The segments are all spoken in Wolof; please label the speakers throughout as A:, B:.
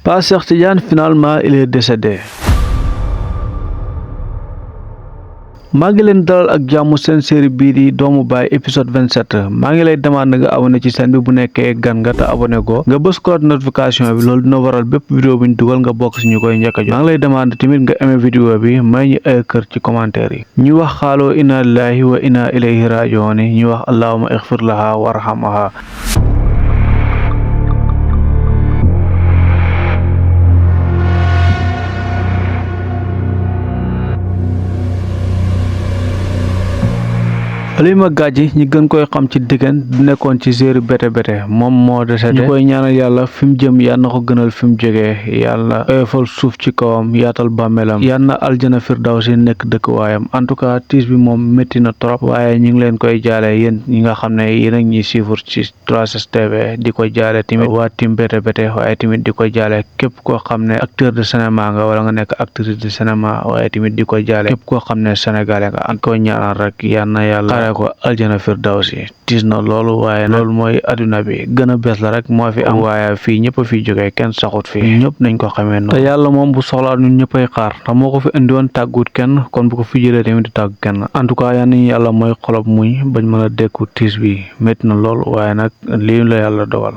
A: Pa Cheikh Tidiane, finalement, il est décédé. maa ngi leen dalal ak jàmm seen série bii di doomu baay épisode 27 maa ngi lay demande nga abonné ci chaîne bi bu nekkee gan nga te abonné ko nga bës cloche notification bi loolu dina waral bépp vidéo bu ñu dugal nga bokk si ñu koy njëkk a jot maa ngi lay demande tamit nga aimé vidéo bi may ñu ay kër ci commentaire yi ñu wax xaaloo inna lillahi wa inna ilayhi raji'un ñu wax allahumma ighfir laha warhamha. Halima Gadji ñi gën koy xam ci Diggane nekkoon ci série Bété Bété moom moo décédé ñu koy ñaanal yàlla fi mu jëm yal na ko gënal fi mu jógee yàlla oyofal suuf ci kawam yaatal bàmmeelam yal na aljana firdawsi nekk dëkkuwaayam en tout cas tiis bi moom métti na trop waaye ñu ngi leen koy jaale yéen ñi nga xam ne yéen a ngi ñuy suivre ci 3STV di ko jaale tamit waa team Bété Bété waaye tamit di ko jaale képp koo xam ne acteur de cinéma nga wala nga nekk actrice de cinéma waaye tamit di ko jaale képp koo xam ne sénégalais nga ak ko ñaanal rek yal na yàlla ko aljana firdawsi tiis na loolu waaye loolu mooy adduna bi gën a bees la rek moo fi am waaye fii ñëpp a fi jógee kenn saxut fii ñëpp nañ ko xamee noonu te yàlla moom bu soxlaa ñun ñëppay xaar te moo ko fi indiwoon tàggut kenn kon bu ko fi jëlee tamit di tàgg kenn en tout cas yal nañu yàlla mooy xolob muñ bañ mën a dékku tiis bi métti na lool waaye nag lii la yàlla dogal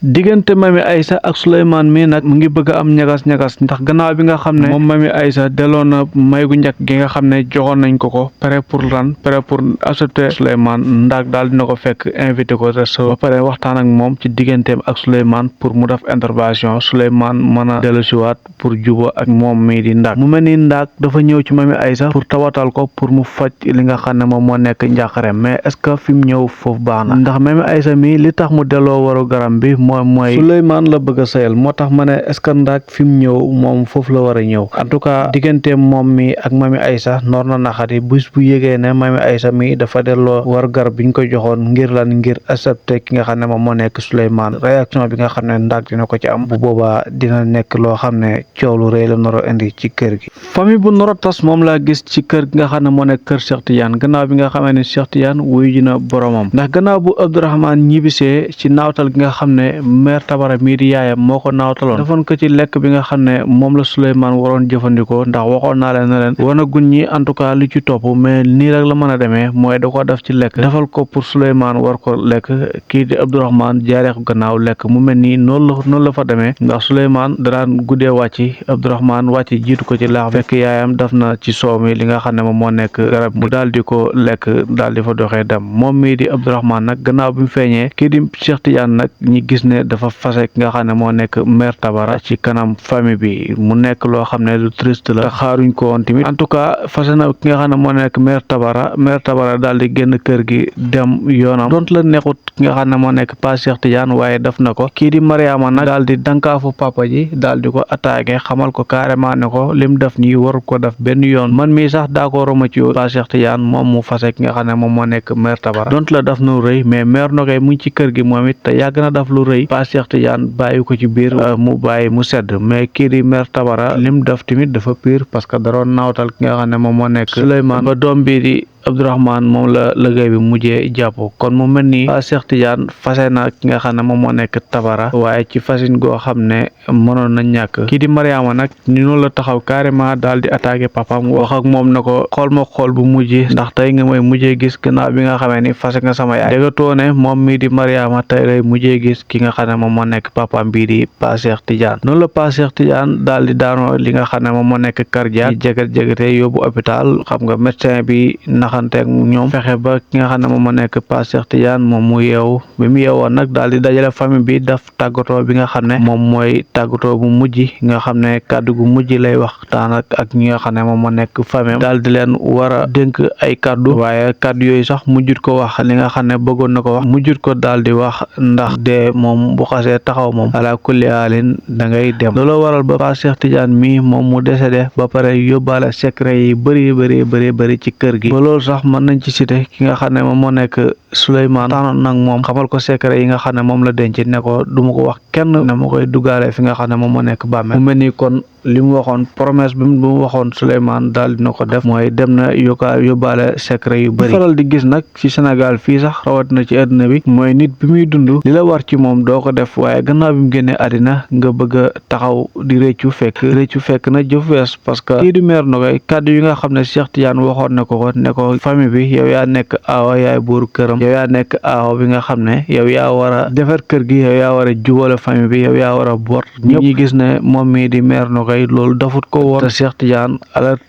A: diggante Mami Aïssa ak Souleymane mi nag mu ngi bëgg a am ñagas-ñagas ndax gannaaw bi nga xam ne moom Mami Aïssa delloo na may gu njëkk gi nga xam ne joxoon nañ ko pare pour accepter Souleymane ndax daal dina ko fekk invité ko resto ba pare waxtaan ak moom ci digganteem ak Souleymane pour mu def intervention Souleymane mën a dellusiwaat pour juba ak moom mii di ndaak mu mel ni ndaak dafa ñëw ci Mami Aïssa pour tawatal ko pour mu faj li nga xam ne moom moo nekk njàqare mais est-ce que fi mu ñëw foofu baax na ndax Mami Aïssa mi li tax mu delloo waru garam bi mooy Souleymane la bëgg a sayal moo tax ma ne est-ce que ndaak fi mu ñëw moom foofu la war a ñëw en tout cas diggante moom mi ak Mami Aïssa noor na naxati bés bu yégee ne Mami Aïssa mi dafa delloo war gar biñ ko joxoon ngir accepté ki nga xam ne moom moo nekk Souleymane réaction bi nga xam ne ndaak dina ko ci am bu boobaa dina nekk loo xam ne coow lu rëy la noro indi ci kër gi famille bu noro tas moom laa gis ci kër gi nga xam ne moo nekk kër Cheikh Tidiane gannaaw bi nga xamee ne Cheikh Tidiane wuyu ji na boromam ndax gannaaw bu Abdourahmane ñibbisee ci naawtal gi nga xam ne mère Tabara mii di yaayam moo ko naawtaloon defoon ko ci lekk bi nga xam ne moom la Souleymane waroon jëfandikoo ndax waxoon naa leen ne leen wanagun ñi en tout cas li ci topp mais nii rek la mën a demee mooy da ko def ci lekk defal ko pour Souleymane war ko lekk kii di Abdourahmane jaaree ko gannaaw lekk mu mel nii noonu la fa demee ndax Souleymane daan guddee wàcc Abdourahmane wàcc jiitu ko ci laax fekk yaayam daf na ci soow mi li nga xam ne moom moo nekk garab mu daal di ko lekk daal di fa doxee dem moom mii di Abdourahmane nag gannaaw bi mu feeñee kii di Cheikh Tidiane nag ñi gis ne dafa fase ki nga xam ne moo nekk mère Tabara ci kanam famille bi mu nekk loo xam ne lu triste la xaaruñ ko woon tamit en tout cas fase na ki nga xam ne moo nekk mère Tabara daal di génn kër gi dem yoonam dont la neexut ki nga xam ne moo nekk Pa Cheikh Tidiane waaye def na ko kii di Mariama nag daal di dankaafu papa ji daal di ko attaqué xamal ko carrément ne ko lim def nii waru ko def benn yoon man mii sax d'accord ma ci Pa Cheikh Tidiane moom mu fase ki nga xam ne moom moo nekk mère Tabara dont la def nu rëy mais mère Nogay mu ngi ci kër gi moom it te yàgg na def lu rëy Pa Cheikh Tidiane bàyyi ko ci biir mu bàyyi mu sedd mais kii di mère Tabara lim def tamit dafa pire parce que daroon naawtal ki nga xam ne moom moo nekk Souleymane ba doom bii di Abdourahmane moom la liggéey bi mujjee jàpp kon mu mel ni Pa Cheikh Tidiane fase na ki nga xam ne moom moo nekk Tabara waaye ci fasin goo xam ne mënoon na ñàkk kii di Mariama nag ni noonu la taxaw carrément daal di attaqué papam wax ak moom ne ko xool ma xool bu mujj ndax tey nga may mujjee gis gannaaw bi nga xamee ni fase nga sama yaay dégatoo ne moom mii di Mariama tey lay mujjee gis ki nga xam ne moom moo nekk papam bii di Pa Cheikh Tidiane noonu la Pa Cheikh Tidiane daal di daanoo li nga xam ne moom moo nekk cardiaque jagat-jagate yóbbu hôpital xam nga médecin bi naxanteeg ñoom fexe ba ki nga xam ne moom moo nekk Pa Cheikh Tidiane moom mu yeewu bi mu yeewoon nag daal di dajale famille bi daf tàggatoo bi nga xam ne moom mooy tàggatoo bu mujj nga xam ne kàddu gu mujj lay waxtaan ak ñi nga xam ne moom moo nekk famille daal di leen war a dénk ay kàddu waaye kàddu yooyu sax mujjut ko wax li nga xam ne bëggoon na ko wax mujjut ko daal di wax ndax de moom bu xasee taxaw moom ala kulli haalin da ngay dem loolu waral ba Pa Cheikh Tidiane mi moom mu décédé ba pare yóbbaale secret yi bëri ci kër gi ba loolu sax mën nañ ci cité ki nga xam ne moom moo nekk Souleymane taanoon nag moom xamal ko secret yi nga xam ne moom la denc ne ko du ma ko wax kenn ne ma koy duggaale fi nga xam ne moom moo nekk bàmmeel mu mel ni kon li mu waxoon promesse bi mu waxoon Souleymane daal dina ko def mooy dem na yóbbaale secret yu bëri faral di gis nag ci Sénégal fii sax rawat na ci àddina bi mooy nit bi muy dund li la war ci moom doo ko def waaye gannaaw bi mu génnee àddina nga bëgg a taxaw di réccu fekk na jëf wees parce que kii di Mère Ndogoy kàddu yi nga xam ne Cheikh Tidiane waxoon na ko ne ko famille bi yow yaa nekk aawa yaay buuru këram yow yaa nekk aawa bi nga xam ne yow yaa war a defar kër gi yow yaa war a jubale famille bi yow yaa war a boot ñëpp ñi gis ne moom mii di Mère Ndogoy loolu dafut ko woon te Cheikh Tidiane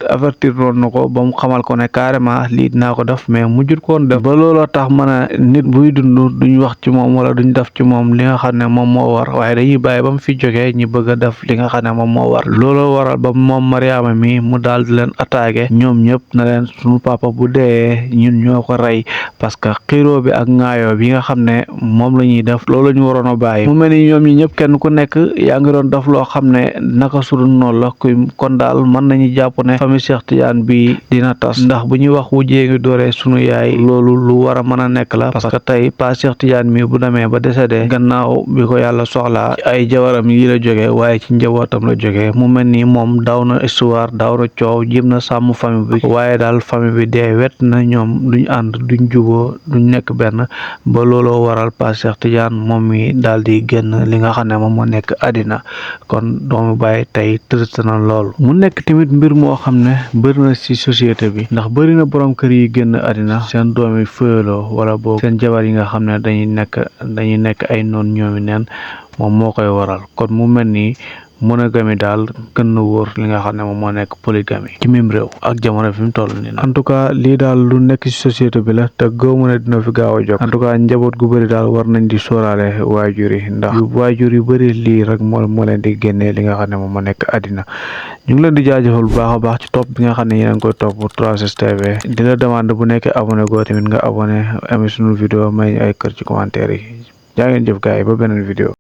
A: avertir woon na ko ba mu xamal ko ne carrément lii dinaa ko def mais mujjut koon def ba looloo tax mën a nit buy dund duñ wax ci moom wala duñ def ci moom li nga xam ne moom moo war waaye dañuy bàyyi ba mu fi jógee ñi bëgg a def li nga xam ne moom moo war looloo waral ba moom Mariama mi mu daal di leen attaqué ñoom ñëpp na leen suñu papa bu dee ñun ñoo ko rey parce que xiiroo bi ak ŋaayoo bi nga xam ne moom la ñuy def loolu la ñu waroon a bàyyi mu mel ni ñoom ñi ñëpp kenn ku nekk yaa ngi doon def loo xam ne naka sudul noonu la kon daal mën nañu jàpp ne famille Cheikh Tidiane bi dina tas ndax bu ñuy wax wujjee ngi dooree sunu yaay loolu lu war a mën a nekk la parce que tey pa Cheikh Tidiane mi bu demee ba décédé gannaaw bi ko yàlla soxlaa ay jawaram yi la jógee waaye ci njabootam la jógee mu mel ni moom daaw na histoire daaw na coow jéem na sàmm famille bi waaye daal famille bi dee wet na ñoom duñ ànd duñ juboo duñ nekk benn ba looloo waral pa Cheikh Tidiane moom mi daal di génn li nga xam ne moom moo nekk àddina kon doomu bàyyi tey triste na lool mu nekk tamit mbir moo xam ne bëri na ci société bi ndax bëri na borom kër yi génn àddina seen doom yi fëyaloo wala boog seen jabar yi nga xam ne dañuy nekk ay noon ñoomi neen moom moo koy waral kon mu mel ni monogamie daal gën na wóor li nga xam ne moom moo nekk polygamie ci mim réew ak jamono fi mu toll nii en tout cas lii daal lu nekk ci société bi la te gëwmu ne dina fi gaaw a jóg en tout cas njaboot gu bëri daal war nañ di sóoraale waajur yi ndax waajur yu bëri lii rek moo leen di génnee li nga xam ne moom moo nekk àddina ñu ngi leen di jaajëfal bu baax a baax ci topp bi nga xam ne yéen a ngi koy topp 3STV di la demande bu nekkee abonné goo tamit nga abonné amee sunu vidéo may ay kër ci commentaire yi jaa ngeen jëf gars yi ba beneen vidéo